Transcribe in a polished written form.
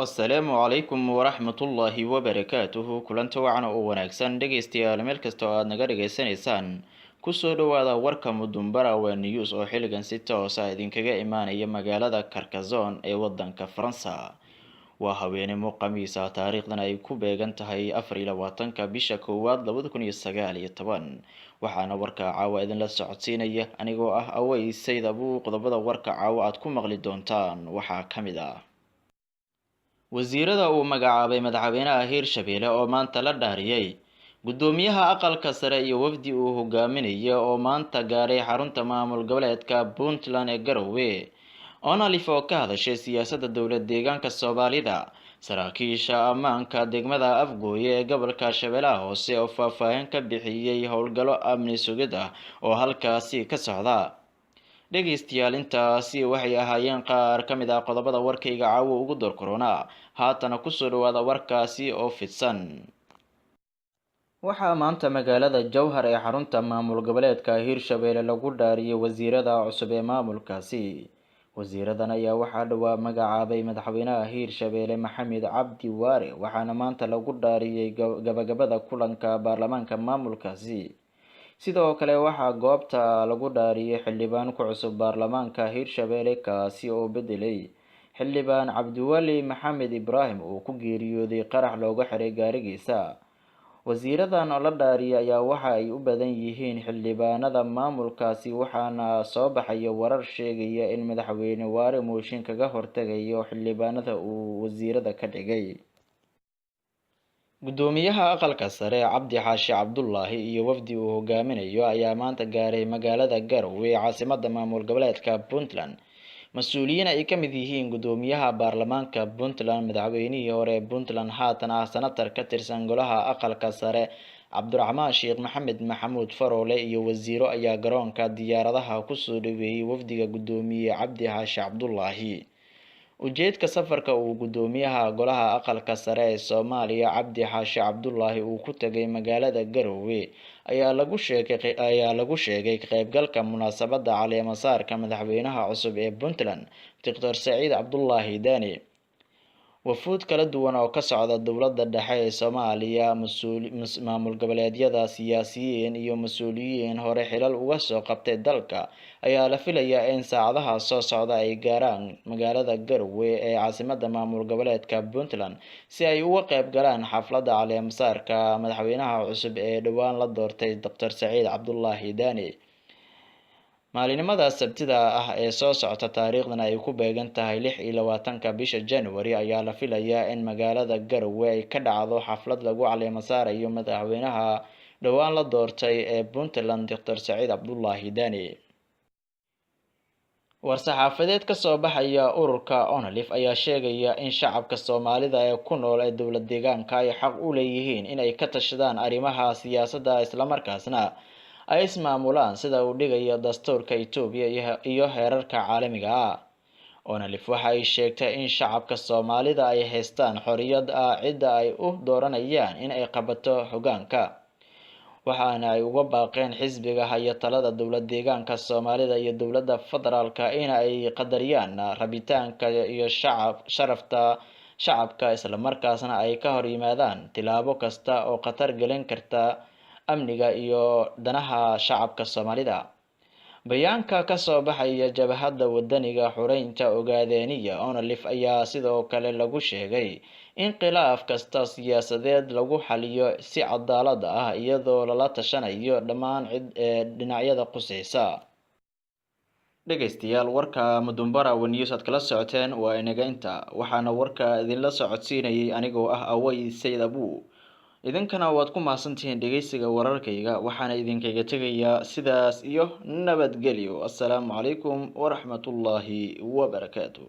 Asalaamu calaykum waraxmatullaahi wabarakaatuhu. Kulanta wacan oo wanaagsan, dhegeystayaal, meel kasta oo aad naga dhegeysanaysaan, kusoo dhawaada warka Mudumbarawe News oo xilligan si toos ah idinkaga imaanaya magaalada Carcassonne ee wadanka Faransa. Waa habeenimo Khamiis ah, taariikhdan ay ku beegan tahay 24-ka bisha koowaad 2019. Waxaana warka caawa idinla socodsiinaya anigoo ah Awey Sayd Abuu. Qodobada warka caawa aad ku maqli doontaan waxaa ka mid ah wasiirada uu magacaabay madaxweynaha Hirshabelle oo maanta la dhaariyay, guddoomiyaha aqalka sare iyo wafdi uu hogaaminayo oo maanta gaaray xarunta maamul goboleedka Puntland ee Garowe, ONLF oo ka hadashay siyaasadda dowlad deegaanka Soomaalida, saraakiisha ammaanka degmada Afgooye ee gobolka Shabeellaha Hoose oo faahfaahin ka bixiyey howlgallo amni sugid ah oo halkaasi ka socda. Dhegeystayaal, intaasi waxay ahaayeen qaar ka mid ah qodobada warkayga caawo ugu door korona. Haatana kusoo dhawaada warkaasi oo fidsan. Waxaa maanta magaalada Jowhar ee xarunta maamul goboleedka Hirshabelle lagu dhaariyay wasiirada cusub ee maamulkaasi. Wasiiradan ayaa waxaa dhowaa magacaabay madaxweynaha Hirshabelle Maxamed Cabdi Waare, waxaana maanta lagu dhaariyay gabagabada kulanka baarlamaanka maamulkaasi. Sidoo kale waxaa goobta lagu dhaariyay xildhibaan ku cusub baarlamaanka Hirshabelle, kaasi oo bedelay xildhibaan Cabdiweli Maxamed Ibraahim oo ku geeriyooday qarax looga xiray gaarigiisa. Wasiiradan oo la dhaariyay ayaa waxa ay u badan yihiin xildhibaanada maamulkaasi, waxaana soo baxaya warar sheegaya in madaxweyne Waare mooshin kaga hortagayo xildhibaanada uu wasiirada ka dhigay. Guddoomiyaha aqalka sare Cabdi Xaashi Cabdulaahi iyo wafdi uu hogaaminayo ayaa maanta gaaray magaalada Garowe ee caasimada maamul goboleedka Puntland. Mas-uuliyiin ay ka mid yihiin guddoomiyaha baarlamaanka Puntland, madaxweynihii hore ee Puntland, haatan ah senatar ka tirsan golaha aqalka sare Cabdiraxmaan Sheekh Maxamed Maxamuud Faroole, iyo wasiiro ayaa garoonka diyaaradaha kusoo dhaweeyey wafdiga guddoomiye Cabdi Xaashi Cabdulaahi. Ujeedka safarka uu guddoomiyaha golaha aqalka sare ee Soomaaliya Cabdi Xaashi Cabdulaahi uu ku tagay magaalada Garowe ayaa lagu sheegay ka qaybgalka munaasabadda caleemasaarka madaxweynaha cusub ee Puntland, Doctor Saciid Cabdulaahi Dani. Wafuud kala duwan oo ka socda dowladda dhexe ee Soomaaliya, maamul goboleedyada, siyaasiyiin iyo mas-uuliyiin hore xilal uga soo qabtay dalka ayaa la filayaa in saacadaha soo socda ay gaaraan magaalada Garowe ee caasimada maamul goboleedka Puntland si ay uga qayb galaan xafladda caleemasaarka madaxweynaha cusub ee dhowaan la doortay, Doctor Saciid Cabdulaahi Dani. Maalinimada Sabtida ah ee soo socota, taariikhdan ay ku beegan tahay 26-ka bisha January, ayaa la filayaa in magaalada Garowe ay ka dhacdo xaflad lagu caleemo saarayo madaxweynaha dhowaan la doortay ee Puntland, Doctor Saciid Cabdulaahi Dani. War-saxaafadeed kasoo baxaya ururka ONLF ayaa sheegaya in shacabka Soomaalida ee ku nool ee dowlad deegaanka ay xaq u leeyihiin in ay ka tashadaan arrimaha siyaasadda, islamarkaasna ay ismaamulaan sida uu dhigayo dastuurka Itoobiya iyo heerarka caalamiga ah. ONLF waxa ay sheegtay in shacabka Soomaalida ay haystaan xorriyad ah cidda ay u dooranayaan in ay qabato hoggaanka, waxaana ay uga baaqeen xisbiga haya talada dowlad deegaanka Soomaalida iyo dowladda federaalka in ay qadariyaan rabitaanka iyo shacab sharafta shacabka, islamarkaasna ay ka hor yimaadaan tilaabo kasta oo khatar gelin karta amniga iyo danaha shacabka Soomaalida. Bayaanka kasoo baxaya Jabhadda Wadaniga Xureynta Ogaadeeniya, ONLF, ayaa sidoo kale lagu sheegay in khilaaf kasta siyaasadeed lagu xaliyo si cadaalad ah, iyadoo lala tashanayo dhammaan cid ee dhinacyada quseysa. Dhegeystayaal, warka Mudumbara News aad kala socoteen waa inaga inta. Waxaana warka idinla socodsiinayay anigoo ah Away Sayid Abuu. Idinkana waad ku mahadsantihiin dhegeysiga wararkayga. Waxaana idinkaga tegayaa sidaas iyo nabadgelyo. Assalaamu calaykum waraxmatullaahi wabarakaatu.